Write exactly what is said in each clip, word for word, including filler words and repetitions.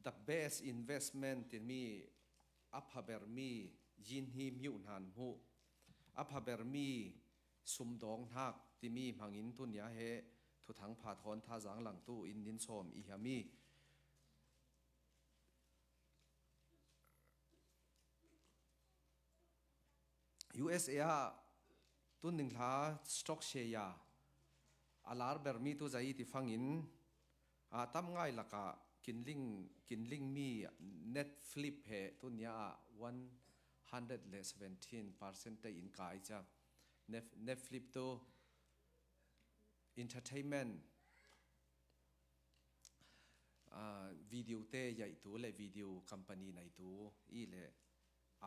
The best investment timi a phabermi yin hi miuh hnan hmuh, a phabermi sumdawng hnak timi hmangin tunia he thuthang pha thawn thazang langtu in nin sawm i hiami. U S A ah tun ning hla stock share a lar bermi tu zai ti fangin a tam ngai lakah kinling kinling mi Netflix he tunia ah one hundred le seventeen percent te in kai cha. Net, Netflix tu entertainment, video te yaitu le video company naitu i le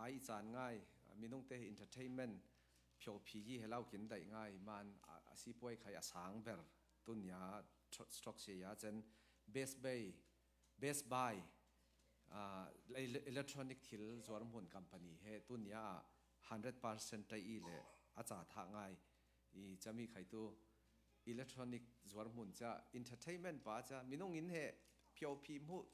ai caan ngai, minung te entertainment pio phi hi helau kin dai ngai man a sipuai khai a sang ber tunia stock share a chen Best Buy, Best Buy electronic thil zuar hmun company he tunia hundred percent tai i le a cha thak ngai. I chami khai tu electronic zuar hmun cha entertainment pa cha minung in he pio phi hmuh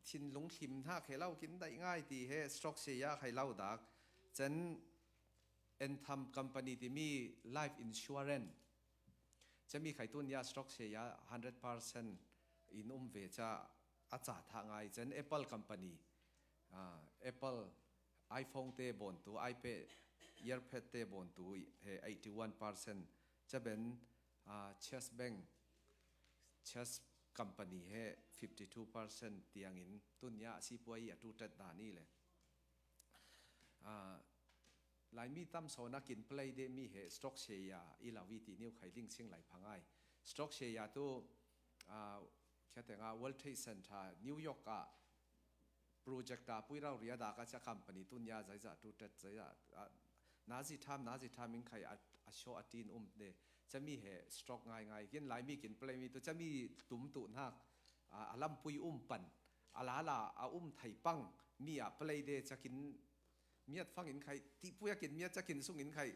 thinlung hlim hna khe lo kin dai ngai ti he stock share a khai lo dak. Chen Anthem company timi life insurance chami khai tunia stock share a hundred percent in um ve cha a cha thak ngai. Chen Apple company, Apple iPhone te bontu, iPad, earpad te bontu he eighty one percent chaben Chase Bank, Chase company he fifty two percent tiangin tunia sipuai a tu tet dan i le Laimi tam sawn a kin play de mi he stock share a i lo i ti niu khai ding sing lai phangai. Stock share a tu khiatenga World Trade Center New York a project a pui rau ria dak a cha company tunia zaiza tu tet zaiza nazi tham nazi tham in khai a show a tin um de chami he stock ngai ngai kin laimi kin play mi tu chami tum tu nak a lampui um pan a lala a um thai pang mi a play de chakin miat fangin khai tipuia kin miat chakin sungin khai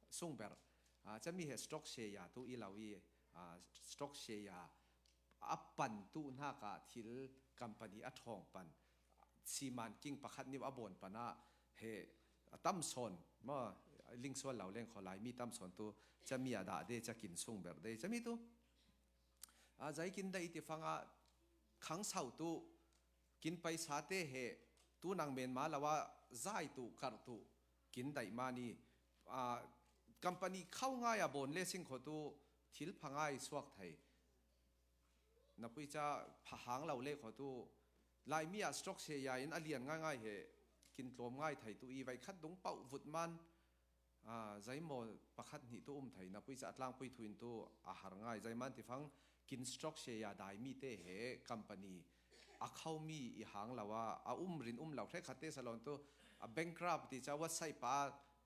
sung ber chami he stock share a tu i lo i stock share a a pan tu hnak a thil company a thawng pan siman king pakhat niu a bawn pan a he a tam sawn ma lingsual lo leng khaw laimi tam sawn tu chami a dah de chakin sung ber de chami tu a zai kin dai ti fanga khang sau tu kin paisa te he tu nang men ma lo a zai tu kar tu kin dai ma ni company khau ngai a bawn le sing khaw tu thil phangai suak thai. Napui cha phahang lo le khaw tu laimi a stock share a in a lian ngai ngai he kin tlawm ngai thai tu i vai khat dung pauh vut man zaimaw pakhat hnih tu um thai napui cha a tlangpui thu in tu a har ngai zaiman ti fang kin stock share a dai mi te he company a khau mi i hang lo a a um rin um lo hre khat te salon tu a bankrupt ti cha website pa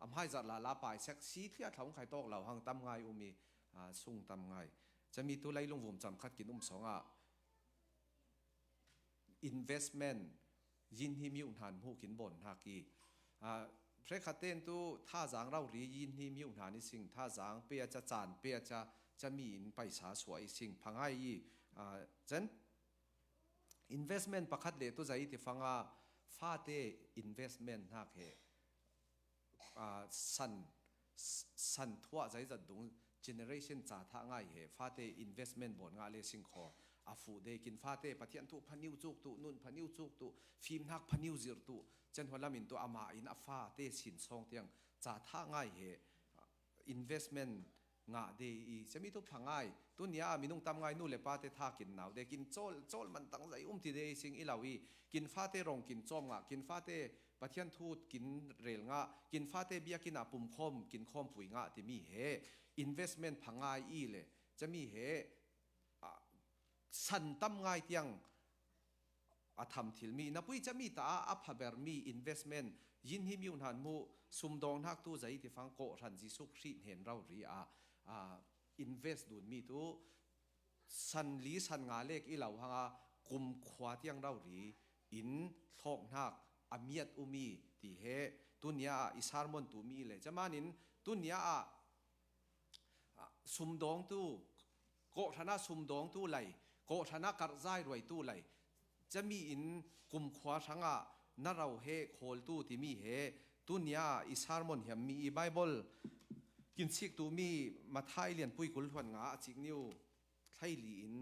a hmai zar la la pai sek si thlia thlong khai tawk lo hang tam ngai um i sung tam ngai. Chami tu leilung vum cham khat kin um sawng ah investment yin hi miuh hnan hmuh kin bawn hnak i hre khat ten tu thazang rau ri yin hi miuh hnan i sing thazang pe a cha caan pe a cha chami in paisa suah i sing phangai i chen investment pakhat le tu zai ti fanga fate investment hnak he san san thuah zai zat dung generation cha thah ngai he fate investment bawn ngah le sing khaw a fuh de kin fate Pathian thu phaniu cuk tu nun phaniu cuk tu fim hnak phaniu zir tu chen hua lam in tu ama in a fate sin sawng tiang cha thah ngai he investment ngah de i chami tu phangai tunia a minung tam ngai nu le pa te tha kin nau de kin chawl chawl man tang zai um ti de i sing i lau i kin fate rong kin chawm ngah kin fate Pathian thu kin rel ngah kin fate biakinn ah pumkhawm kin khawmpui ngah timi he investment phangai i le chami he san tam ngai tiang a tham thil mi napui chami ta a a phaber mi investment yin hi miu hnan mu sumdawng hnak tu zai ti fang kawhhran Jesuh Khrih hnen rau ri a invest dun mi tu san li san nga lek i lo hanga kum khua tiang rau ri in thlawk hnak a miat um i ti he tunia ah i sermon tu mi le camanin tunia ah sumdawng tu kawhhran ah sumdawng tu lai kawhhranah karhzai ruaitu lai, cami in kumkhua hrangah na rauheh khawltu timi he tunia i sermon hiam mi i Bible kinsiktu mi Matthai lianpui kul hluan nga a cik niu hleili in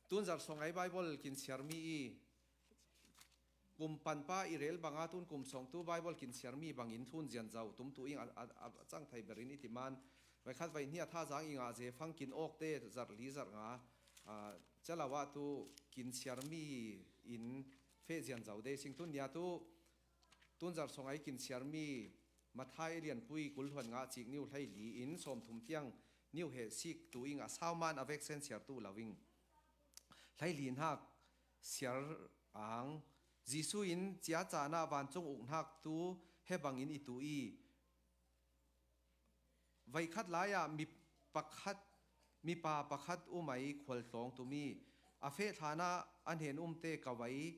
tunzar sawngai Bible kinsiar mi i kum panpa i rel banga tun kum sawngtu Bible kinsiar mi bangin thlun zianzau tumtu ing a, a, a cang thei berin i timan. Vaikhat vaihni a thazang i ngah ze fang kin awkte zarh li zarh nga, a, calawa tu kinsiar mi in feh zianzau de sing tunia tu tunzar sawngai kinsiar mi Matthai lianpui kul hluan nga cik niu hleili in sawmthum tiang niu he sik tu ing a sauman a veksen siar tu lo ing. Hleili hnak siar ang Jesu in cia caan ah vancung uk hnak tu he bangin i tu i, vaikhat lai ah mi pakhat, mipa pakhat um ai khualtlawng tumi a feh thlan ah a hnen umte kau ai,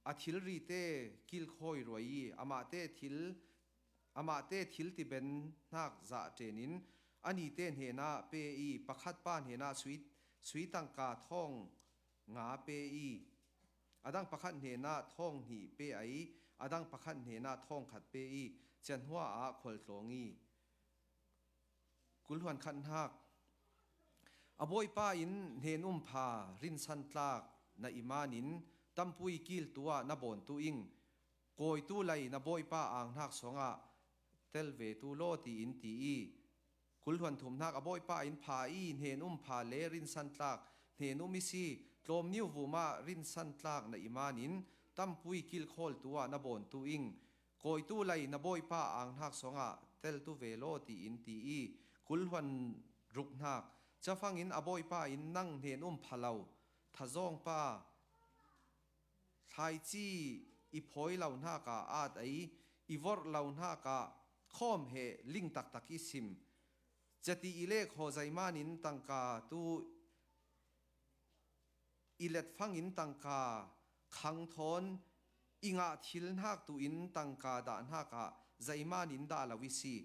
a thilrite kilkhawi ruai i, amahte thil, amahte thil tiben hnak zah ṭenin a nite hnenah pe i, pakhat pa hnenah sui, sui tangka thawng nga pe i, a dang pakhat hnenah thawng hnih pe ai, a dang pakhat hnenah thawng khat pe i, cianhua ah khualtlawng i, kul hluan khat hnak. A bawipa in hnen um pha rinsan tlak na i manin tampui kiltu ah na bawn tu ing. Kawitu lai na bawipa ang hnak sawngah tel ve tu law tiin ti i, kul hluan thum hnak a bawipa in pha i hnen um pha le rinsan tlak hnen um i si, tlawm niu vum ah rinsan tlak na i manin tampui kilkhawltu ah na bawn tu ing. Kawitu lai na bawipa ang hnak sawngah tel tu ve law tiin ti i, kul hluan ruk hnak. Cafangin a bawipa in nang hnen um pha lo, thazawngpa, thlaici i phawi lo hnak ah at ai, i vorh lo hnak ah khawm he ling taktak i sim. Cati i lek haw zeimanin tangka tu i let fangin tangka khang thawn i ngah thil hnak tu in tangka dah hnak ah zeimanin dah lo i si.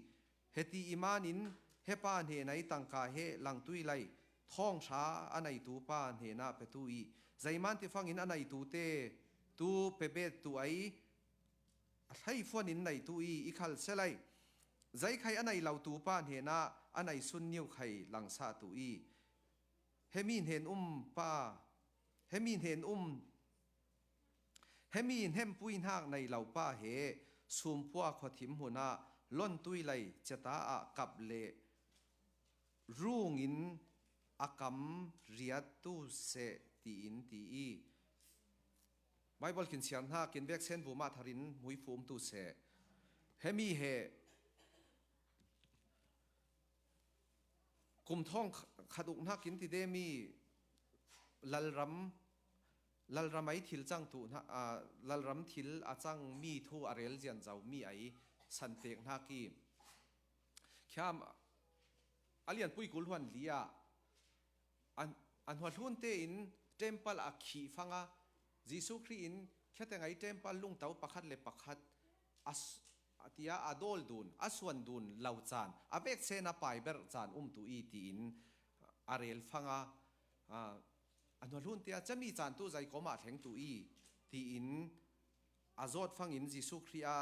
Heti i manin hepa hnenai tangka he langtui lai thawng hra a neitu pa hnenah petu i, zeiman ti fangin a neitu te tu pebet tu ai, a hleifuan in neitu i, i khal se lai. Zeikhai a nei lo tu pa hnenah a nei sun niu khai langsah tu i, hemi hnen um pa, hemi hnen um, hemi hnempui hnak nei lo pa he sumphua khuathim hmunah lontui lai ciata ah kap le rungin a kam riat tu seh tiin ti i, Bible kinsiar hna kin veksen vumah tharin muifu um tu seh. Hemi he kum thawng khat uk hnakin ti demi lalram, lalram ai thil cang tu hna, aa, lalram thil a cang mi thu a rel zian zo mi ai san pek hnak i, khiam a lianpui kul hluan li ah an, an hua hlun tein temple a khih fanga Jesuh Khrih in khiateng ai temple lungto pakhat le pakhat a s-, a tia a dawl dun, a suan dun lo caan, a veksen a pai ber caan um tu i tiin a rel fanga, aa, an hua hlun tia cami caan tu zei kawmah thleng tu i tiin a zawt fangin Jesuh Khrih a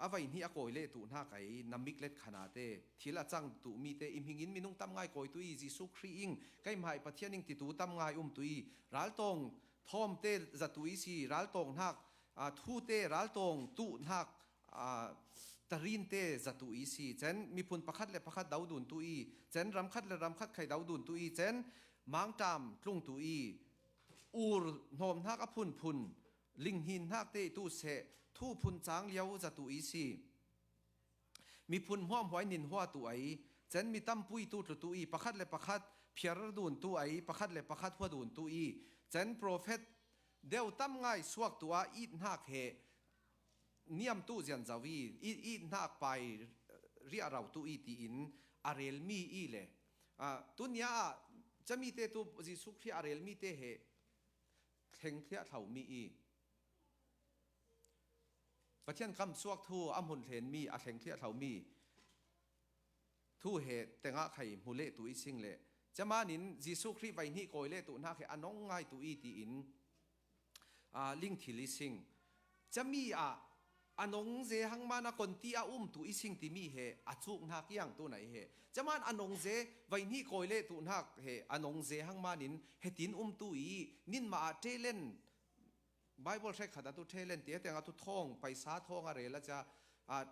a vai hnih a kawi leh tu hna kai na mik let khana te, thil a cang tu mi te, i hmingin minung tam ngai kawi tu i, Jesuh Khrih ing, keimah i Pathian ing ti tu tam ngai um tu i, raltawng thawm te za tu i si, raltawng hnak, aa, thu te, raltawng tu hnak, aa, tarin te za tu i si, cen miphun pakhat le pakhat do dun tu i, cen ram khat le ram khat khai do dun tu i, cen mangṭam tlung tu i, ur hnawm hnak a phunphun, linghnin hnak te tu seh, thu phun cang lio za tu i si. Miphun hmuahhmuah in hua tu ai, cen mi tampui tu tlu tu i, pakhat le pakhat phiar dun tu ai, pakhat le pakhat hua dun tu i, cen profet deuh tam ngai suak tu ah it hnak he niam tu zian zo i, it, it hnak pai riah rau tu i tiin a rel mi i le. Aa, tunia ah cami te tu Jesuh Khrih a rel mi te he thleng thliah thlo mi i, Pathian kam suak thu a hmun thlen mi, a thleng thliah thlo mi thu he tengah khai hmu leh tu i sing le Camanin Jesu Khrih vaihnih kawi le tuhnak he a nong ngai tu i tiin, aa, lingthil i sing. Cami ah a nong ze hang mana konti a um tu i sing timi he a cuknak iang tu nai he. Caman a nong ze vaihnih kawi le tuhnak he a nong ze hang manin hetin um tu i ninma ah talent Bible hrekkhat atu talent ti a teng atu thawng, paisa thawng a rel a cia, a,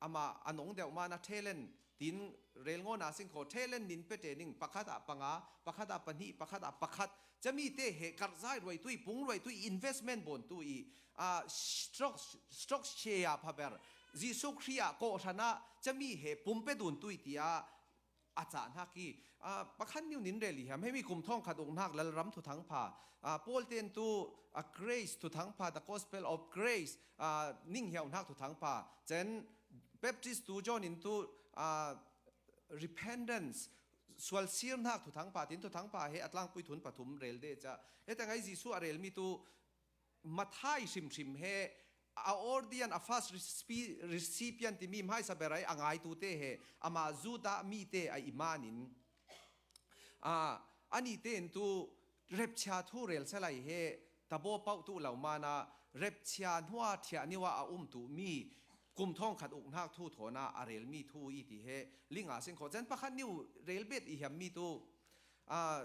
ama a nong deuh mana talent tin rel ngawna singkhaw talent nin pete ning pakhat ah panga, pakhat ah pahnih, pakhat ah pakhat. Cami te he karhzai ruai tu i, pung ruai tu i, investment bawn tu i, a, stock, stock share a phaber. Jesu Khrih ah kawhhran ah cami he pumpe dun tu i tia a cahnak i, aa, pakhat niu nin rel i hiam, hemi kum thawngkhat uknak lalram thuthang pha, aa, Paul ten tu, aa, grace thuthang pha, the gospel of grace, aa, ninghiauhnak thuthang pha, cen Baptist tu John in tu, aa, repentance, sualsirnak thuthang pha, tin thuthang pha he a tlangpui thun pathum rel de ca. Heta ngai Jesu a relmi tu Mathai hrimhrim he a audience, a first respi-, recipient timi hmaisa berai a ngaitute he ama Judah mite a imanin, a, ani ten tu repchia thu rel salai he tabo pauh tu lo mana repchia hnua thiah niwa a um tu mi kum thawngkhat uknak thu thawna a relmi thu i ti he linga singkhaw cen pakhat niu relbet i hiam mi tu, a,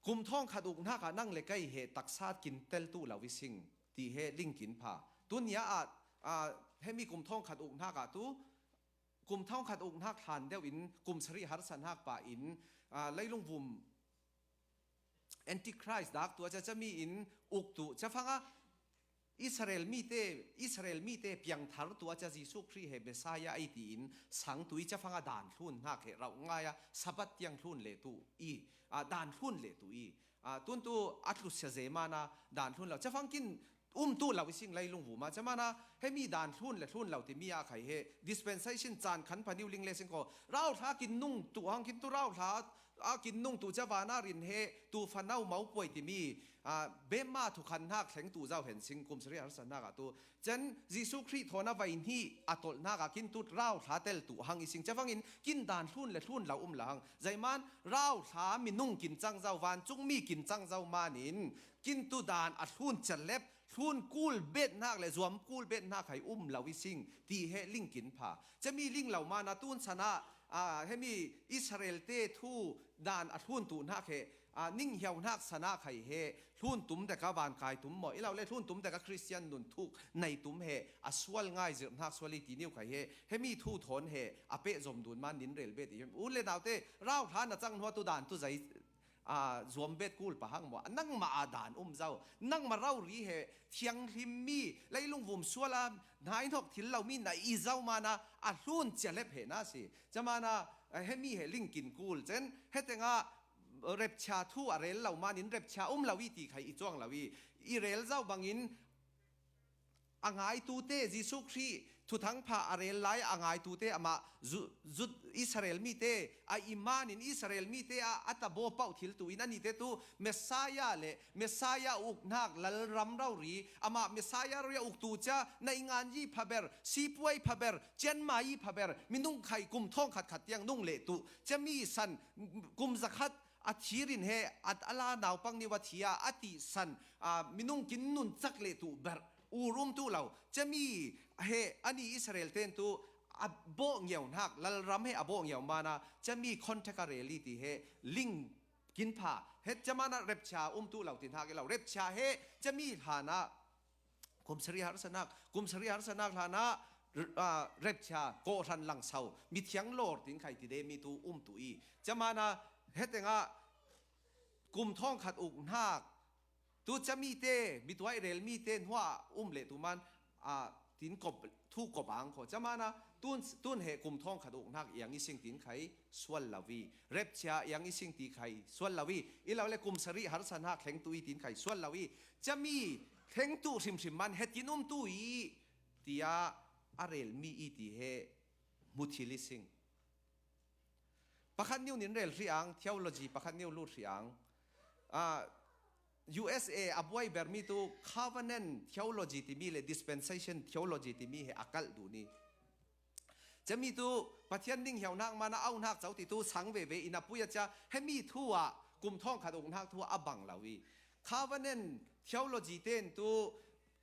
kum thawngkhat uknak ah nang le kai he taksa kintel tu lo i sing ti he lingkin pha. Tunia ah, ah, hemi kum thawngkhat uknak ah tu, kum thawngkhat uknak hlan deuh in kum sarih harsanak pa in, ah, leilung vum Antichrist dak tu a cacami in uk tu cafanga Israel mite, Israel mite piangthar tu a ca Jesu Khrih he Messiah ei tiin sang tu i cafanga dan hlun hnak he rauh ngai a Sabbath tiang hlun le tu i, a, dan hlun le tu i, a, tun tu a tlusia ze mana dan hlun lo. Cafang kin um tu lo i sing leilung vuma. Camana hemi dan hlun le hlun lo timi a khai he dispensation caan khan phaniu ling le singkhaw. Rauhla kin nung tu hang kin tu rauhla a kin nung tu ca vana rin he tu fanau maupuai timi, a, bema thukhan hnak thleng tu zau hen sing kum sarih harsa hnak ah tu. Cen Jesu Khrih thawn a vai hnih a tolh hnak ah kin tu rauhla tel tu hang i sing. Cavangin kin dan hlun le hlun lo um la hang. Zeiman rauhla minung kin cang zau, vancung mi kin cang zau manin kin tu dan a hlun calep, hlun kul bet hnak le zuam kul bet hnak hai um lo i sing ti he ling kin pha. Cami ling lo mana tun sana, a, hemi Israel te thu dan a hlun tu hnak he, a, ninghiau hnak sana khai he hlun tum deka vankai tum maw i lo le hlun tum deka Christian nun thuk nei tum he a sual ngai zirh hnak sual i ti niu khai he hemi thu thawn he a peh zom dun man nin rel bet i. U le naute rauhla na cang hnua tu dan tu zai a, zuam bet kul pahang maw? Nangmah a dan um zau. Nangmah rori he thianghlim mi, leilung vum sual a hnai hnok thil lo mi na i zau mana a hlun cia lep he na si. Camana, a, hemi he lingkin kul. Cen, hetengah repchia thu a rel lo manin repchia um lo i ti khai i cuang lo i. I rel zau bangin a ngaitute, Jesu Khrih thuthang pha a rel lai a ngaitute amah Zu-, Zu-, Israel mite a imanin Israel mite a, a tabaw pauh thil tu in anite tu Messiah le Messiah uknak lalram rori amah Messiah rori a uk tu cia na i ngan yi phaber, sipuai phaber, cianma yi phaber, minung khai kum thawng khat khat tiang nung le tu, ciami san kum zakhat a thirin he a, a la naupang niu a thia a tihsan, a, minung kin nun cak le tu ber. Ur um tu lo. Cami he ani Israel ten tu a bawh ngiau hnak, lalram he a bawh ngiau mana, cami contact a rel i ti he ling kin pha. Het camana repchia um tu lo ti hnak i lo. Repchia he cami hlanah kum sarih harsanak, kum sarih harsanak hlanah, r-, a, repchia, kawhhran langsau, mithiang lawr tin khai ti de mi tu um tu i. Camana hetengah kum thawng khat uk hnak, tu cami te, mituai rel mi te hnuah um le tu man, a, tin kop, thu kop ang kho. Camana tun, tun he kum thawng khat uk hnak iang i sing tin khai sual lo i. Repchia iang i sing ti khai sual lo i. I lo le kum sarih harsa hnak thleng tu i tin khai sual lo i. Cami thleng tu hrimhrim man hetin um tu i. Tia a rel mi i ti he hmu thil i sing. Pakhat niu nin rel hri ang, theology pakhat niu lut hri ang. Ah, U S A a buai ber mi tu covenant theology timi le dispensation theology timi he a kalh duh ni. Cemi tu Pathian ning hiau nak mana au nak cau ti tu sang veve in a pui a cia hemi thu ah kum thawng khat uk nak thu a bang lo i. Covenant theology ten tu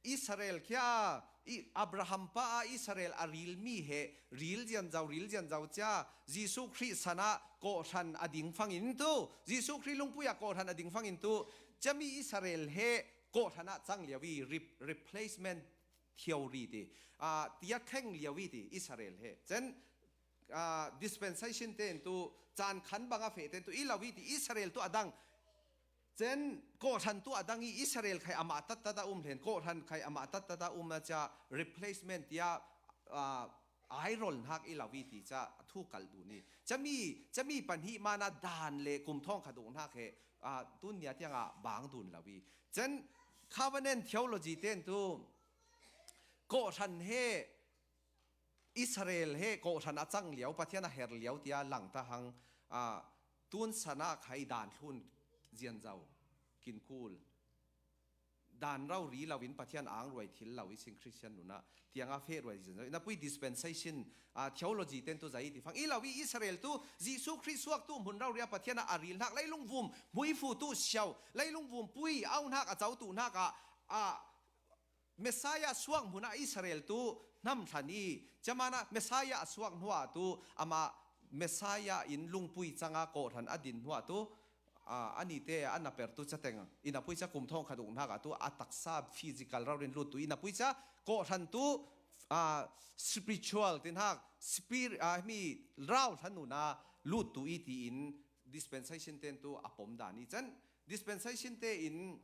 Israel khia i Abraham pa a Israel a ril mi he ril zian zau ril zian zau cia Jesu Khrih sana kawhran a ding fangin tu Jesu Khrih lungpui a kawhran a ding fangin tu cemi Israel he kawhran a cang liau i replacement theory ti a tia thleng liau i ti Israel he cen dispensation ten tu caan khan bang a feh ten tu i lo i ti Israel tu a dang cen kawhran tu a dang i Israel khai amah tattat a um hlen kawhran khai amah tattat a um a cia replacement tia ai rol hnak i lo i ti ca thu kalh dun i cami cami pahnih mana dan le kum thawng khat uk hnak he tun nia tiangah bang dun lo i cen covenant theology ten tu kawhran he Israel he kawhran a cang liau Pathian a her liau tia lang ta hang tun sana khai dan thlun zian zau kin kul dan rau ri lo in Pathian ang ruai thil lo i sing Christian nuna tianga feh ruai zian zau in a pui dispensation theology ten tu zai ti fang i lo i Israel tu Jesu Khrih suak tu hmun rau ria Pathian a ril hnak leilung vum hmui fu tu siau leilung vum pui au hnak a cau tu hnak a Messiah suak hmun ah Israel tu hnam thlan i camana Messiah a suak hnuah tu amah Messiah in lungpui canga kawhran a din hnuah tu ani te a na per tu cateng in a pui ca kum thawng khat uk hnak ah tu a taksa physical raurin lut tu in a pui ca kawhran tu spiritual tin hak spirit mi rau hlan nuna lut tu i tiin dispensation ten tu a pom dan i can dispensation te in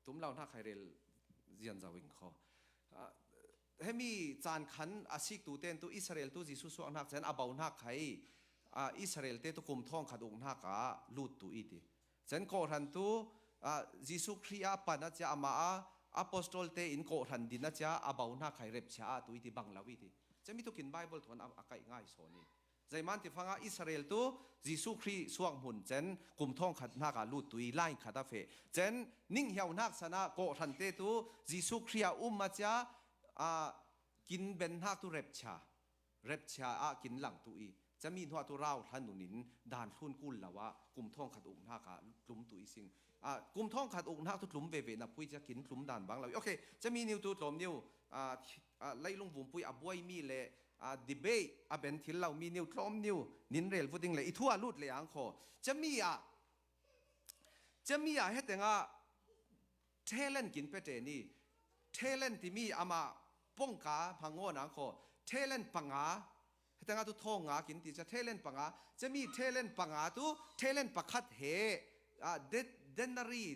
tum lo hnak khai rel zian zau in kho hemi caan khan a sik tu ten tu Israel tu Jesu suak hnak cen a bau hnak khai Israel te tu kum thawng khat uk hnak ah lut tu i ti cen kawhran tu Jesu Khrih a pan a cia amah a apostol te in kawhran din a cia a bau hnak khai repchia ah tu i ti bang lo i ti cemi tu kin Bible thawn a kaih ngai sawn i Zeiman ti fanga Israel tu Jesu Khrih suak hmun cen kum thawng khat hnak a lut tu i lain khat a feh cen ning hiau hnak sana kawhran te tu Jesu Khrih a um a cia kin ben hnak tu repchia repchia ah kin lang tu i cami hnuah tu rau hlan nun in dan thlun kul lo ah kum thawng khat uk hnak ah tlum tu i sing kum thawng khat uk hnak tu tlum veve na pui cia kin tlum dan bang lo i okay cami niu tu tlawm niu leilung vum pui a buai mi le debate a ben thil lo mi niu tlawm niu nin rel vut ding le i thu a lut le ang kho cami ah cami ah hetengah talent kin pe ṭen i talent timi amah pawngka hmangawn ang kho talent panga hetengah tu thawng nga kin ti cia talent panga cami talent panga tu talent pakhat he denari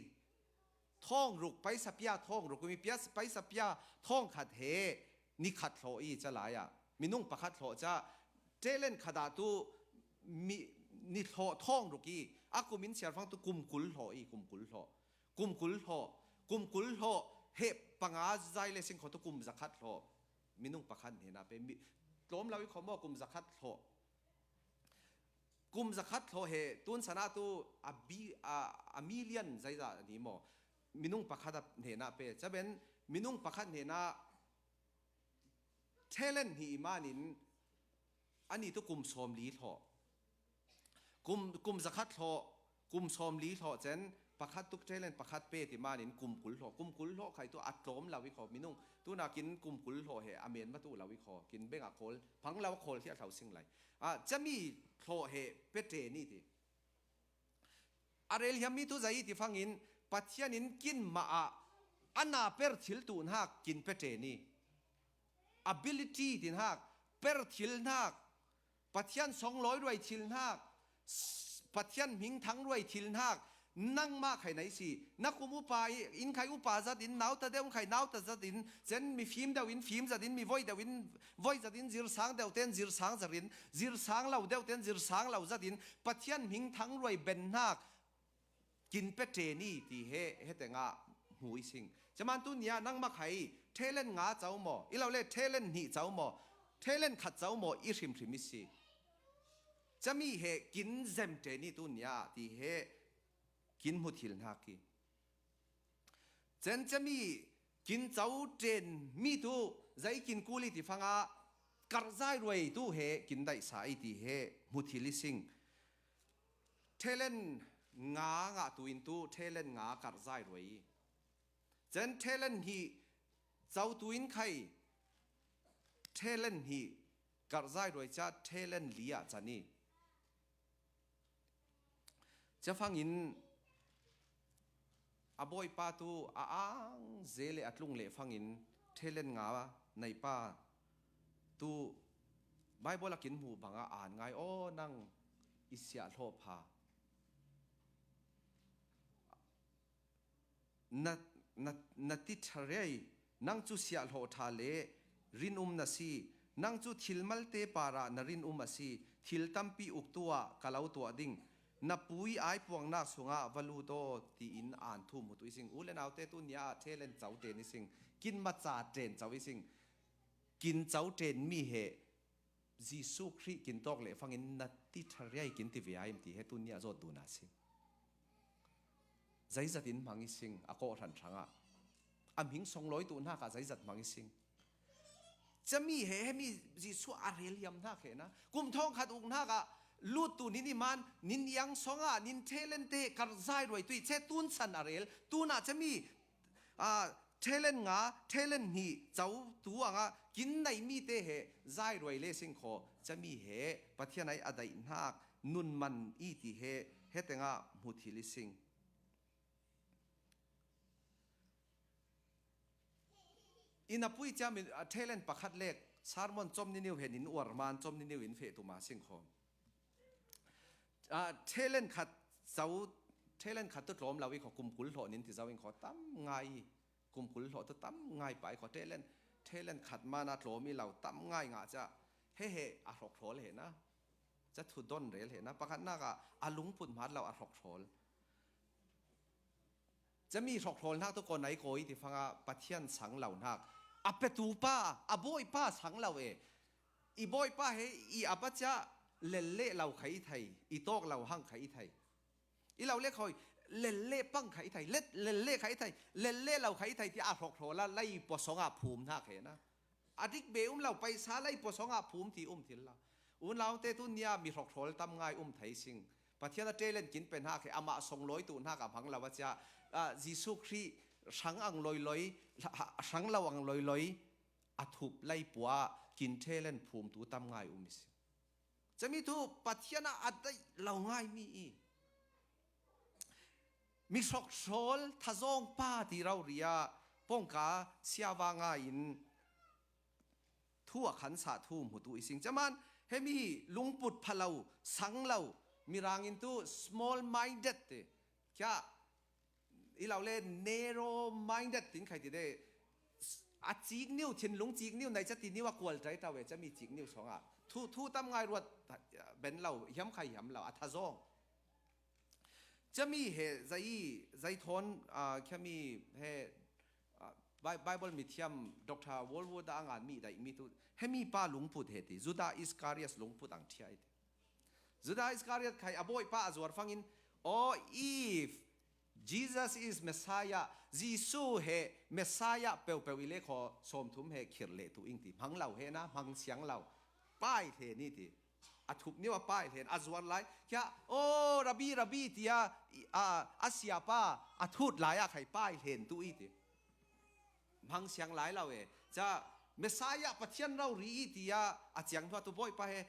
thawng ruk paisa pia thawng ruk mi pia paisa pia thawng khat he ni khat thlawh i ca lai ah minung pakhat thlawh ca talent khat ah tu ni thlawh thawng ruk i a kum in siarfang tu kum kul thlawh i kum kul thlawh kum kul thlawh kum kul thlawh he panga zai le sing kho tu kum zakhat thlawh minung pakhat hnena pe tlawm lo i kho maw kum zakhat thlawh kum zakhat thlawh he tun sana tu a bi a million zaizah ni maw minung pakhat a hnena pe caben minung pakhat hnena talent hnih i manin ani tu kum sawmli thlawh kum kum zakhat thlawh kum sawmli thlawh cen pakhat tuk talent pakhat pe ti manin kum kul thlawh kum kul thlawh khai tu a tlawm lo i kho minung tunakin kum kul thlawh he a men matu lo i kho kin beng a khawl phang lo a khawl hi a thlau sing lai cami thlawh he pe ṭen i ti a rel hiam mi tu zai i ti fangin Pathian in kin mah ah a na per thil tu hnak kin pe ṭen i ability ti hnak per thil hnak Pathian songlawi ruai thil hnak Pathian hming thang ruai thil hnak nangmah khai na i si na kum upa in khai upa zat in nauta deuh khai nauta zat in cen mi fim deuh in fim zat in mi voi deuh in voi zat in zirsang deuh ten zirsang zat in zirsang lo deuh ten zirsang lo zat in Pathian hming thang ruai ben hnak kin pe ṭen i ti he hetengah hmu i sing caman tu nia nangmah khai talent nga cau maw i lo le talent hnih cau maw talent khat cau maw i hrimhrim i si cami he kin zem ṭen i tu nia ti he kin hmu thil hnak i cen cami kin cau ṭen mi tu Zai kin kul i ti fanga, karh zai ruai tu he kin daihsa i ti he hmu thil i sing. Thelen nga ngah tu in tu thelen nga karh zai ruai i. Cen thelen hnih cau tu in khai thelen hnih karh zai ruai cia thelen li ah can i. Cia fangin a bawipa tu a ang ze le a tlung le fangin thelen nga neipa tu Bible a kin hmuh banga an ngai aw nang i siah hlawh pha. Na, na, na ti ṭha riai, nang cu siahhlawh ṭha le rinum na si. Nang cu thil malte parah na rinum a si. Thil tampi uktu ah ka lo tuah ding. Na pu i aipuangnak sungah va lut aw, tiin an thu hmu tu i sing. U le naute, tu nia ah thelen co ṭen i sing. Kin maca ṭen co i sing. Kin co ṭen mi he Jesuh Khrih kin tawk le fangin na ti ṭha riai kin ti ve ai ti he tu nia zawt dun a si. Zeizat in hmang i sing, a kawhhran hrangah. A hming songlawi tu hnakah zeizat hmang i sing. Cami he, hemi Jesuh a rel hiam hnak he na. Kum thawng khat uk hnakah lut tu nin i man, nin iang songah, nin thelen te karh zai ruai tu i che tun san a rel. Tunah cami, ah, thelen nga, thelen hnih, co tu angah, kin nei mi te he, zai ruai le sing khaw, cami he, Pathian ai a daih hnak, nun man i ti he, he tengah hmu thil i sing. Inn a pui cia min, a thelen pakhat lek, sermon com ni niu he nin uar man com ni niu in feh tu ma sing khaw. A thelen khat co, thelen khat tu tlawm lo i khaw kum kul hlawh nin ti zo in khaw tam ngai i, kum kul hlawh tu tam ngai pa i khaw thelen, thelen khat man a tlawm i lo tam ngai ngah cia, he he a hrawk hrawl he na. Cia thu don rel he na. Pakhatnak ah a lungput hmat lo a hrawk hrawl. Cami hrawk hrawl hnak tu kaw nai kaw i ti fanga Pathian sang lo hnak. A petu pa, a bawipa sang lo e. I bawipa he i a pa cia lel le lo kha i thei, i tawk lo hang kha i thei. I lo le khawi, lel le pang kha i thei, let, lel le kha i thei, lel le lo kha i thei ti a hrawk hrawl a lei pua songah phum hnak he na. A dik be um lo, paisa lei pua songah phum ti um thil lo. Un laute tu nia mi hrawk hrawl tam ngai um thei sing. Pathian a ṭelen kin pe hnak he amah songlawi tu hnak a hmang lo a cia, ah, Jesuh Khrih hrang ang loiloi, hrang lo ang loiloi, a thup lei pua kin ṭelen phum tu tam ngai um i si. Cami tu Pathian ah a daih lo ngai mi i. Mi hrawk hrawl thazawng pa ti rori ah pawngka siava ngai in thu a khansah thu hmu tu i sing. Caman hemi lungput pha lo, sang lo, mirang in tu small minded te. Kia i lo le narrow minded tin khai ti de. A cik niu, thinlung cik niu, nai ca ti niu a kual ṭai tau e, cami cik niu songah. Thu, thu tam ngai ruat ben lo, hiam khai hiam lo, a thazawng. Cami he, zai, zai thawn, ah, khiami he, ah, Bi-, Bible mithiam Doctor Walwood a ngan mi daih mi tu, hemi pa lungput he ti, Judah Iscariot lungput ang ṭhia i ti. Judah Iscariot khai a bawipa a zuar fangin, aw, if Jesus is Messiah, Jesuh he Messiah peuhpeuh i le khaw sawmthum he khirh leh tu ing ti, hmang lo he na, hmang siang lo, pai he ni ti. A thup niu a pai hlen, a zuar lai. Kia, aw, Rabbi, Rabbi, tia, a, a siapa, a thut lai a khai pai hlen tu i ti. Hmang siang lai lo e. Ca, Messiah Pathian rori i tia, a ciang hnuah tu bawipa he,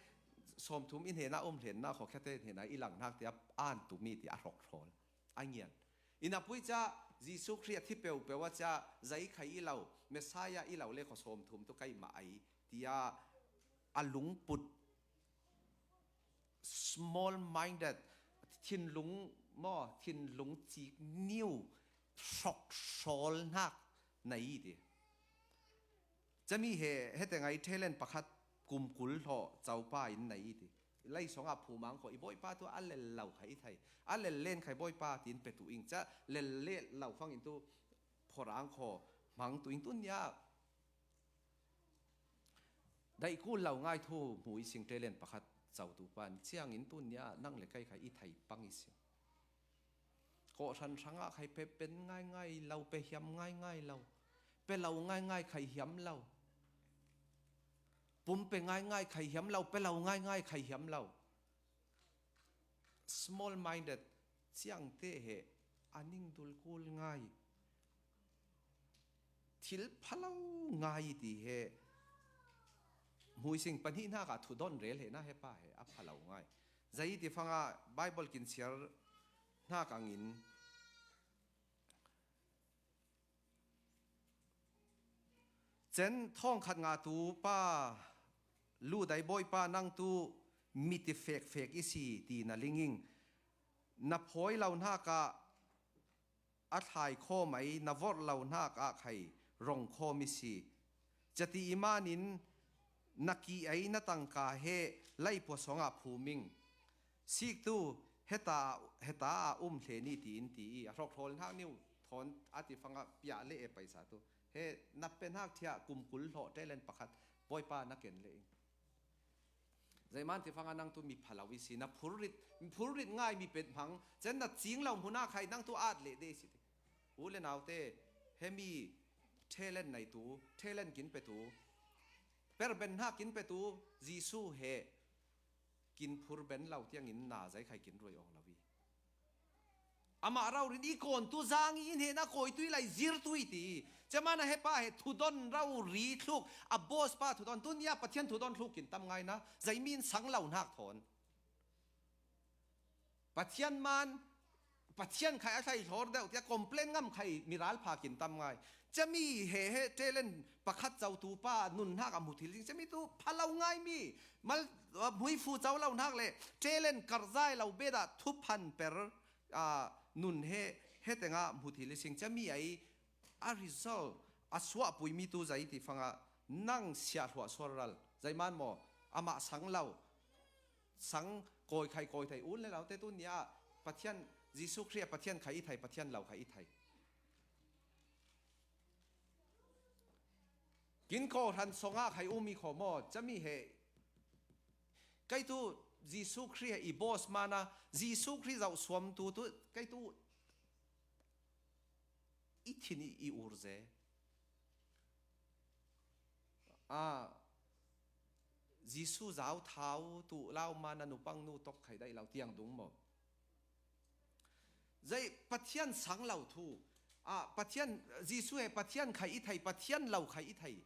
sawmthum i hnena um hlenna khaw khiate hnena i lang hnak tia, an tu mi ti a hrawk hrawl. A ngian. Inn a pui ca, Jesuh Khrih a thi peuhpeuh a ca, zai khai i lo, Messiah i lo le khaw sawmthum tu kai mah ai, tia, a lungput small minded, thinlung maw, thinlung cik niu hrawk hrawl hnak na i ti. Cami he, hete ngai thelen pakhat kum kul hlawh copa in na i ti. Lei songah phumang khaw i bawipa tu a lel lo khai i thei. A lel len khai bawipa tin petu ing ca lel le lo fangin tu phorang khaw hmang tu ing tu nia. Daih kul lo ngai thu hmu i sing thelen pakhat cotu pan ciangin tu nia nang le kai khai i thei pang i sing. Kawhhran hrangah khai pe pen ngaingai lo, pe hiam ngaingai lo, pe lo ngaingai khai hiam lo. Pumpe ngaingai khai hiam lo, pe lo ngaingai khai hiam lo. Small minded, ciangte he a ning dul kul ngai. Thil phalo ngai ti he. Muising pani na ka thudon rel he na he pa he a phalo ngai. Zai ti fanga Bible kin siar na kangin. Cen thawng khat nga tu pa, lu dai bawi pa nang tu miti fek fek i si ti na linging. Na phoi lo hnak ah a thlai khawm ai, na vorh lo hnak ah khai rong khawm i si. Cati i manin na ki ai na tangka he laipuasawng ah phuming. Siktu heta, heta a um hle ni tiin ti i a hrawk hrawl hnak niu thawn a ti fangah piah le e paisa tu. He na pe hnak thiah kum kul hlawh talent pakhat Bawipa na ken le ing. Zeiman ti fangah nang tu mi phalo i si, na phurrit, phurrit ngai mi pet hmang, cen na cing lo hmunah khai nang tu at leh de si. U le naute, he mi talent nai tu, talent kin pe tu, per ben hna kin pe tu, Jesu he kin phur ben lo tiangin na zai khai kin ruai awk lo i. Amah raurin i kawn tu zang i in he na kawi tu i lai zir tu i ti. Cemana he pa he thudon rauri thluk a boss pa thudon tu nia Pathian thudon thluk kin tam ngai na zai min sang lo hnak thawn. Pathian man, Pathian khai a thlai hlawr deuh tia complain ngam khai miral pha kin tam ngai. Cemi he he talent pakhat co tu pa nun hnak a mu thil ding. Cemi tu phalo ngai mi. Mal, uh, hmui fu co lo hnak le talent karzai lo beda thuphan per, uh, nun he, he tenga mu thil sing. Cemi ai a result a suah pui mi tu zai ti fanga nang siah hluah sual ral. Zai man maw, amah sang lo. Sang kawi khai kawi thei un le lo te tu nia Pathian, Jesu Khrih Pathian khai i thei, Pathian lo khai i thei. Kin kawhhran songah khai um i kho maw? Cami he. Kei tu Jesu Khrih i boss mana, Jesu Khrih zauh suam tu, tu, kei tu i thin i, i ur ze. A, Jesu zau thau tu lau mana nupang nu tok khai dai lau tiang dung maw? Zai Pathian sang lo thu. A, Pathian, Jesu he Pathian khai i thei, Pathian lo khai i thei.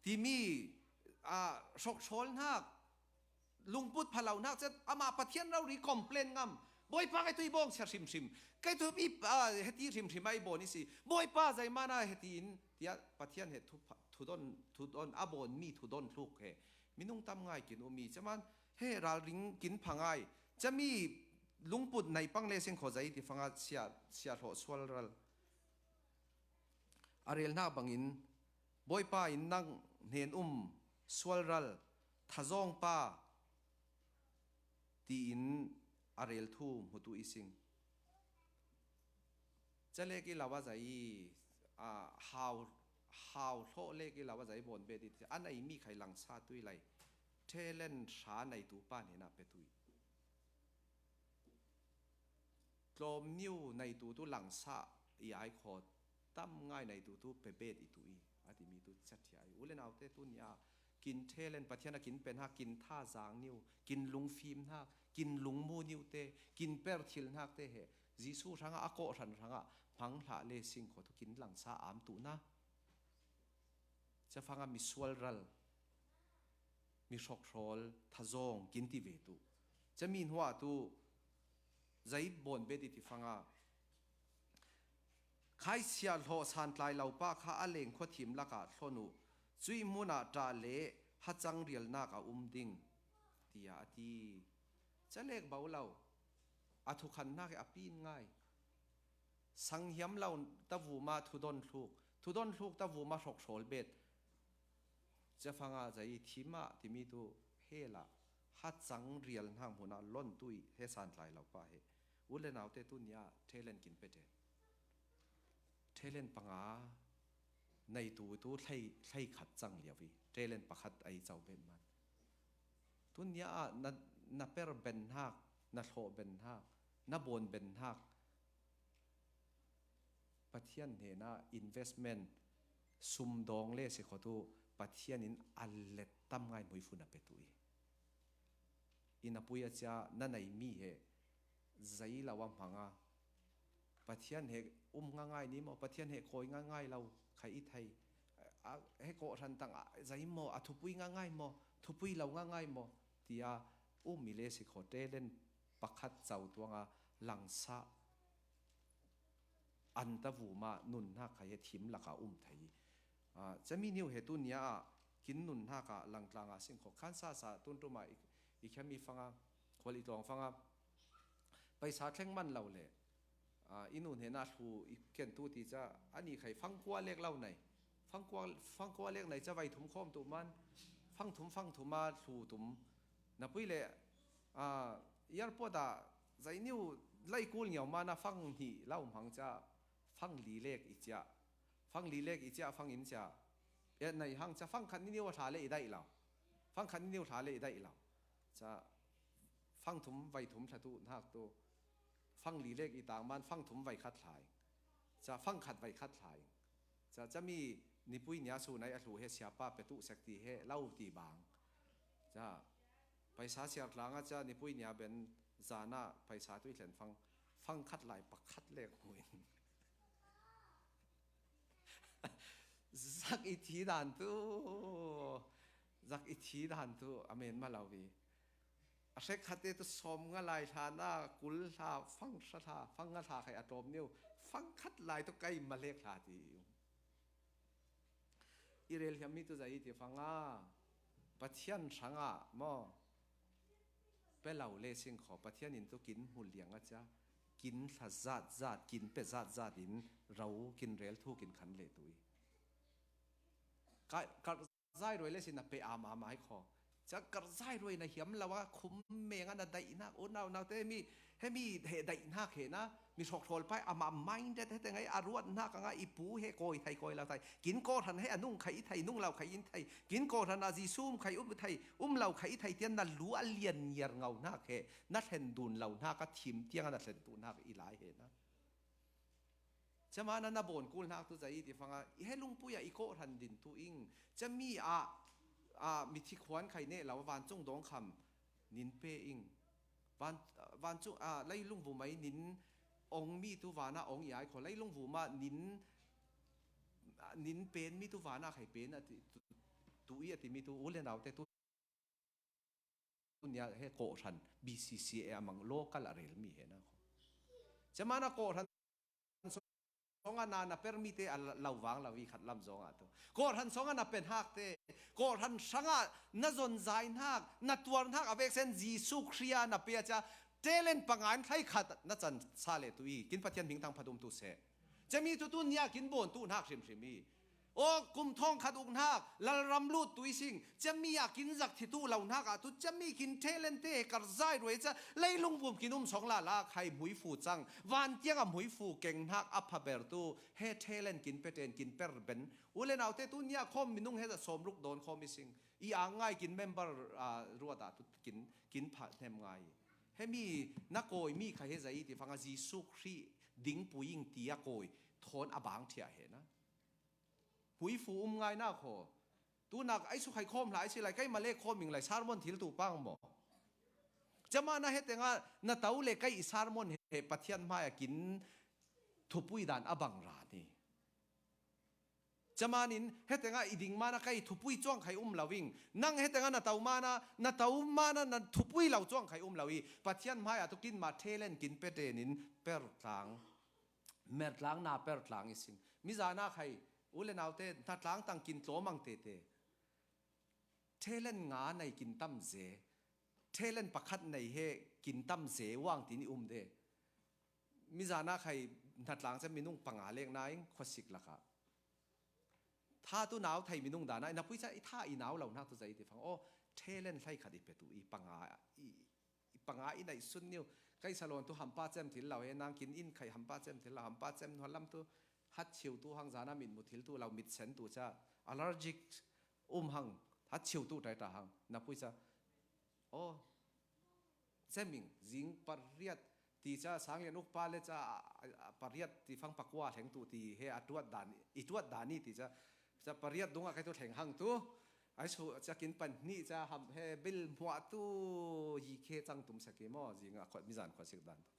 Timi, a, hrawk hrawl hnak, lungput phalo hnak chet, amah Pathian rori complain ngam. Bawipa kei tu i bawng sia hrimhrim. Kei tu i, a, heti hrimhrim a i bawn i si. Bawipa zai mana heti in, tia Pathian he thu, thudon, thudon, a bawn mi thudon thluk he. Minung tam ngai kin um i. Caman, he ralring kin pha ngai. Cami lungput nai pang le sing kho zai ti fanga sia, sia hlawh sual ral. A rel hnak bangin, Bawipa in nang hnen um sual ral, thazawng pa, tiin a rel thu hmutu i sing. Ca lek i lau a zai, a, hau, hau hlawh lek i lau a zai bawn bet i ti, a nei mi khai langsa tu i lai. Talent hra nei tu pa hnenah pe tu i. Tlawm niu nei tu tu langsa i ai kho tam ngai nei tu tu pe bet i tu i. A timi tu cat hi ai. U le naute tu nia kin talent Pathian a kin pen ha, kin tha zang niu, kin lungfim hnak, kin lungmu niu te, kin per thil hnak te he Jesu hrangah a kawhhran hrangah hmang hlah le sing kho tu kin langsa am tu na. Cafanga misual ral, mi hrawk hrawl, thazawng, kin ti ve tu. Cami hnuah tu, zai bawn bet i ti fanga. Khaisia hlawh santlai lo pa kha a leng khuathim lakah thlon uh, cui hmunah ṭah le hacang rialnak a um ding, tiah a ti. Ca lek bo lo, a thukhannak hi a pin ngai. Sang hiam lo tavuma thudon thluk, thudon thluk tavuma hrawk hrawl bet. Cafanga zai thima timi tu hela hacang rial hnak hmunah lon tu i he santlai lo pa he. U le naute tu nia talent kin pe te. Talent panga nei tu tu hlei, hlei khat cang liau i talent pakhat ai cau bet man. Tu nia ah na, na per ben hnak, na hlawh ben hnak, na bawn ben hnak. Pathian hnenah investment sum dawng le si kho tu Pathian in a let tam ngai muifu na petu i. I na pui a cia na nei mi he zai lo a hmanga Pathian he um nga ngai ni maw, Pathian he kawi nga ngai lo khai i thei. A, he kawhran tang a zai maw, a thupui nga ngai maw, thupui lo nga ngai maw, tia um i le si khaw telen pakhat cau tuanga langsa an ta vuma nun hnak khai he thim laka um thei. A, cami niu he tu nia ah kin nun hnak ah langtlanga sing khaw khan sa sa tun tuma i, i khiam i fanga, khual i tlawng fanga paisa thleng man lo le, a, i nun he na thlu i ken tu ti ca, ani khai fangkua lek lo nei. Fangkua, fangkua lek nei ca vai thum khawm tu man, fang thum, fang thum a thlu tum. Na pui le, a, airport ah zai niu lai kul ngiau mana fang hnih lo hmang ca, fang li lek i cia. Fang li lek i cia, fang in cia. E, nei hang cia, fang khat ni niu a thla le i daih lo. Fang khat ni niu thla le i daih lo. Ca, fang thum vai thum thla tu hnak tu. Fang li lek i tang man, fang thum vai khat thla i. Ca, fang khat vai khat thla i. Ca, cami nipui nia su nai a thlu he siapa petu sek ti he lo ti bang. Ca, paisa siar tlanga ca nipui nia ben zana paisa tu i thlen fang, fang khat lai pakhat lek hmuin. Zak i thi dan tu, zak i thi dan tu a men ma lo i. A hrek khatte tu sawm nga lai hla na, kul hla, fang hra hla, fang nga hla khai a tawm niu, fang khat lai tu kai ma lek hla ti. I rel hiam mi tu zai i ti fanga, Pathian hranga maw, pe lo le sing khaw, Pathian in tu kin hmu liang a cia, kin hla zat zat, kin pe zat zat in ro kin rel thu kin khan le tu i. Ka, ka, Zai ruai le sin na pe ama mai kho. Ca kar zai ruai na hiam lo a khum menga na daihnak, unau naute mi, hemi he daihnak he na, mi hrawk hrawl pai ama minded he te ngai a ruatnak a ngai i pu he kawi thei kawi lo thei. Kin kawhran he a nung khai i thei, nung lo khai in thei. Kin kawhran a Jesu um khai um thei, um lo khai i thei tian na lu a lian ngiar ngauhnak he, na thlen dun lohnak a thim tiang a na thlen tuhnak i lai he na. Cama na na bawn kulnak tu zai i ti fanga, i he lungpui a i kawhran din tu ing. Cami a, a, mithi khuan khai neh lo, vancung dawngkham nin pe ing. Van, vancung, a, leilung vumai nin ong mi tu vana ong i ai kho. Leilung vuma nin, nin pen mi tu vana khai pen a ti, tu, tu i a ti mi tu, u le naute tu nia he kawhran B C C A a mang local a rel mi he na kho. Cama na kawhran songa na na per mi te a lo vang lo i khat lam zonga tu. Kawhran songa na pen hak te, kawhran sanga na zon zai hnak, na tuar hnak a veksen Jesu Khria na pia cia, talent panga in thlai khat na can sa le tu i, kin Pathian hming thang phat um tu seh. Cami tu tu nia kin bawn tu hnak hrimhrim i. Aw, kum thawng khat uk hnak, lalram lut tu i sing, cami a kin zak thi tu lo hnak ah tu, cami kin talent te kar zai ruai ca, leilung vum kin um song la la khai hmuifu cang, van tiang a hmuifu keng hnak a phaber tu, he talent kin pe ten kin per ben. U le naute tu nia khawm minung he za sawm ruk dawn khawm i sing. I ang ngai kin member, ah, ruat ah tu kin, kin pha hnem ngai. Hemi na kawi mi kha he zai i ti fanga Jesu Khrih ding puing ti a kawi thawn a bang thiah he na. Hmuifu um ngai na kho. Tunak ai su khai khawm hla ai si lai, kai ma le khawm ing lai, sermon thil tu pang maw. Cama na he tenga na tau le kai i sermon he Pathian hmai a kin thupui dan a bang ra ni. Cama nin he tenga i ding mana kai thupui cuang khai um lo ing. Nang he tenga na tau mana, na tau mana na thupui lo cuang khai um lo i. Pathian hmai a tu kin ma talent kin pe tenin per tlang. Mer tlang na per tlang i sin. Mi zana khai, u le naute, hna tlang tang kin tlawm ang tete. Talent nga nei kin tam ze. Talent pakhat nei he kin tam ze uang tin i um de. Mi zana khai hna tlang cem minung panga lek na in khuasik laka. Tha tu nau thei minung dana, i na pui ca i tha i nau lo hnak tu zai ti fang. Aw, talent hlei khat i pe tu i panga, i, i panga i naih sun niu. Kai salon tu hampa cem thil lo he, nang kin in khai hampa cem thil lo, hampa cem hnual lam tu hat chiu tu hang zana mit mu thil tu lo, mit sen tu ca allergic um hang, hat chiu tu tai ta hang, na pui ca. Aw, cem ing, zing pariat ti ca, sang lian uk pa le ca, a, a, a, pariat ti fang pakua hleng tu ti he a tuat dan, i tuat dan i ti ca. Ca pariat dungah kai tu thleng hang tu. Ai su ca kin pan hnih ca ham he bil hmuah tu yi khe cang tum sak i maw, zing a khuat mizan khuat sik dan tu.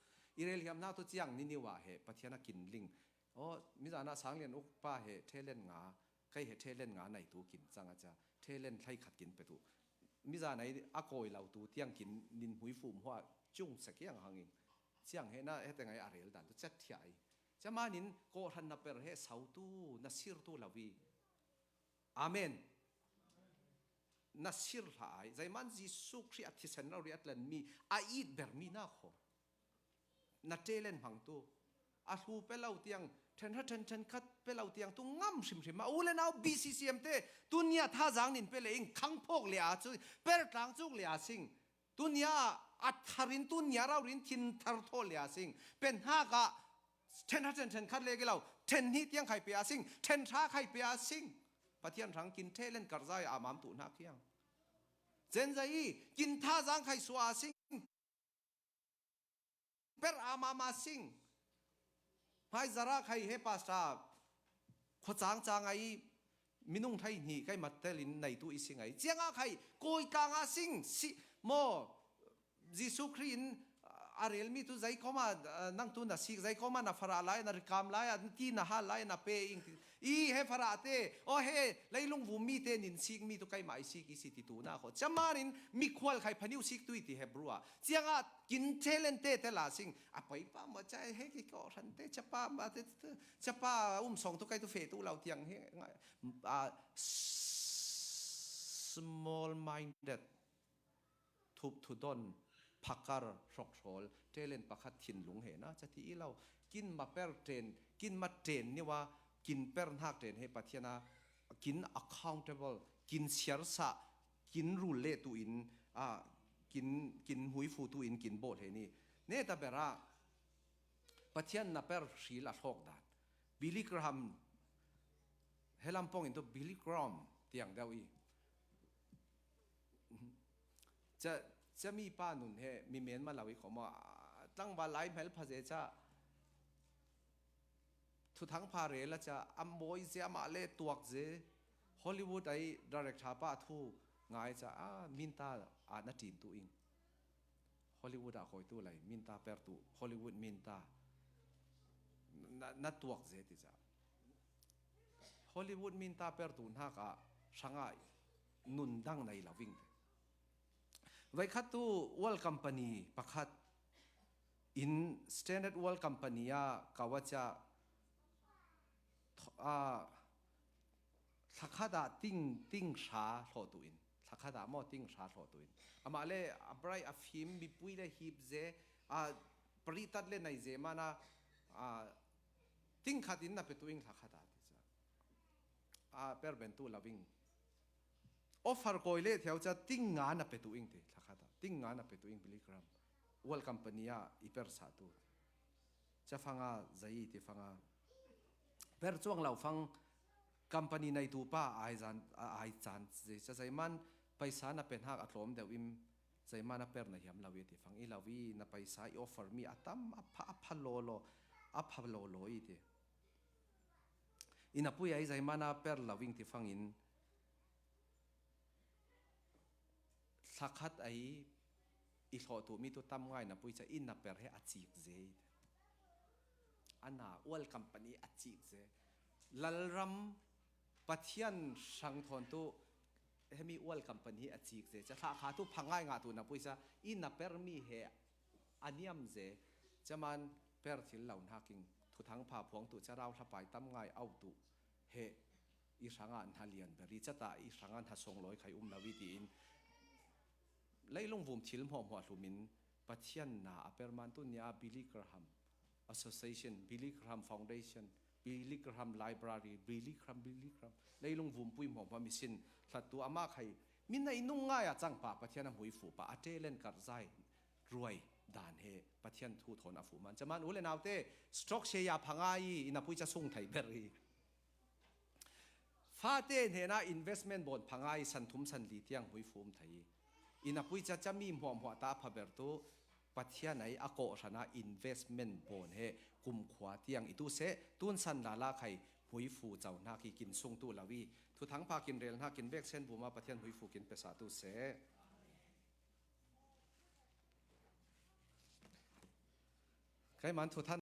I rel hiam hna tu ciang niniwa he Pathian a kin ling. Aw, mizan a sang lian uk pa he thelen nga, kai he thelen nga nai tu kin cang a ca. Thelen thlai khat kin pe tu. Mizan ai a kawi lo tu tiang kin nin hmui fu hmuah cung sak kiang hangin. Ciang he na he teng ai a rel dan tu cat thiah ai. Ca manin kawhhran na per he sau tu, na sir tu lo i. Amen. Na sir hlah ai. Zeiman Jesu Khrih a thisen rori a tlan mi, a it ber mi na kho. Na telen hmang tu. A hlu pe lo tiang, then hra then then khat pe lo tiang tu ngam hrim hrim. A u le nau B C C M te, tunia thazang nin pe le ing khang phawk le a cu, per tlang cuk le a sing. Tunia a tharin tunia raurin thin thar thaw le a sing. Pen hna ka then hra then then khat le ki lo, then hnih tiang khai pe a sing, then hra khai pe a sing. Pathian hrang kin thelen karzai a mam tu hna kiang. Zen zai i, kin thazang khai suah a sing. Per a mam a sing. Hai zara khai he pasta. Khuacang cang ai minung thai hnih kai mat telin nai tu i sing ai. Ciang a khai, koi tlang a sing, si, maw, Jesu Khrih in, a rel mi tu zei koma, a, nang tu na sik, zei koma na farah lai, na rikam lai, a, ti na hal lai, na pe ing ti. I he farah te, o he, leilung vum mi te nin sik mi tu kai mai sik i si ti tu na kho. Ca manin mi khual khai phaniu sik tu i ti Hebrew a. Ciang a kin thelen te te la sing. A pai pa maw ca he ki kawhhran te, ca pa maw te, te, ca pa um song tu kai tu fe tu lo tiang he, nga, a, small minded. Thup thudon, phakar, hrokhrawl, telen pakhat thinlung he na, ca ti i lo. Kin ma per ten, kin ma ten niwa, kin per hnak ten he Pathian a, kin accountable, kin siarsa, kin rul le tu in, a, kin, kin hmui fu tu in, kin bawl he ni. Ne ta ber a, Pathian na per hril a hlawk dan. Billy Graham, he lampong in tu Billy Graham tiang deuh i. Ca, ca mi pa nun he, mi men ma lo i khawm a, tlangval lai hmel pha ze ca, thuthang pha rel a ca, a mawi ze, amah le tuak ze, Hollywood ai director pa thu ngai ca, a, minta a na ṭin tu ing. Hollywood ah kawi tu lai, minta per tu, Hollywood minta na, na tuak ze ti ca. Hollywood minta per tu hnak ah hrangah nun dang nei lo ving. Voikhat tu oil company pakhat in Standard Oil Company ah ka va ca, ah, thlakhat ah ting, ting hra hlawh tu in, thlakhat ah maw ting hra hlawh tu in. Amah le a bright a fim, mipui le hip ze, a paritat le nei ze mana, a, ting khat in na pe tu ing thlakhat ah ti ca. A per ben tu lo ving. Offer kawi le theo ca ting nga na pe tu ing ti thlakhat ah. Ting nga na pe tu ing Billy Graham. Oil company ah i per sa tu. Ca fanga zei ti fanga. Per cuang lo fang company nei tu pa ai zan, a, ai caan zei ca zei man paisa na pe hnak a tlawm deuh im zei man a per na hiam lo i ti fang i lo i na paisa i offer mi a tam a pha, a pha law law, a pha law law i ti. I na pui ai zei man a per lo ing ti fangin thlakhat ai i hlawh tu mi tu tam ngai na pui ca in na per he a cik ze. Ana oil company a cik ze. Lalram Pathian hrang thawn tu hemi oil company a cik ze. Ca thlakha tu phangai ngah tu na pui ca in na per mi he a niam ze. Ca man per thil lo hnaking thuthang pha phuang tu ca rau thlapai tam ngai au tu he i hrangah hna lian beri cata i hrangah hna songlawi khai um lo i tiin leilung vum thil hmuahhmuah hlumin Pathian na a perman tu nia Billy Graham Association, Billy Graham Foundation, Billy Graham Library, Billy Graham, Billy Graham, leilung vum pui hmuahhmuah misin hlat tu amah khai min na i nung ngai a cang pa Pathian a hmui fu pa a telen karh zai ruai dan he Pathian thu thawn a fuh man. Caman u le naute stroke share ya phangai i na pui ca sung thei ber i. Fate hnena investment bawn phangai san thum san li tiang hmui fum thei i. I na pui ca cami hmuahhmuah ta pha ber tu Pathian ai a kawh hrana investment bawn he kumkhua tiang i tu seh tun san lala khai huifu cau hnak hi kin sung tu lo i, thuthang pha kin rel hnak kin bek sen buma Pathian huifu kin pesa tu seh. Kaiman thuthan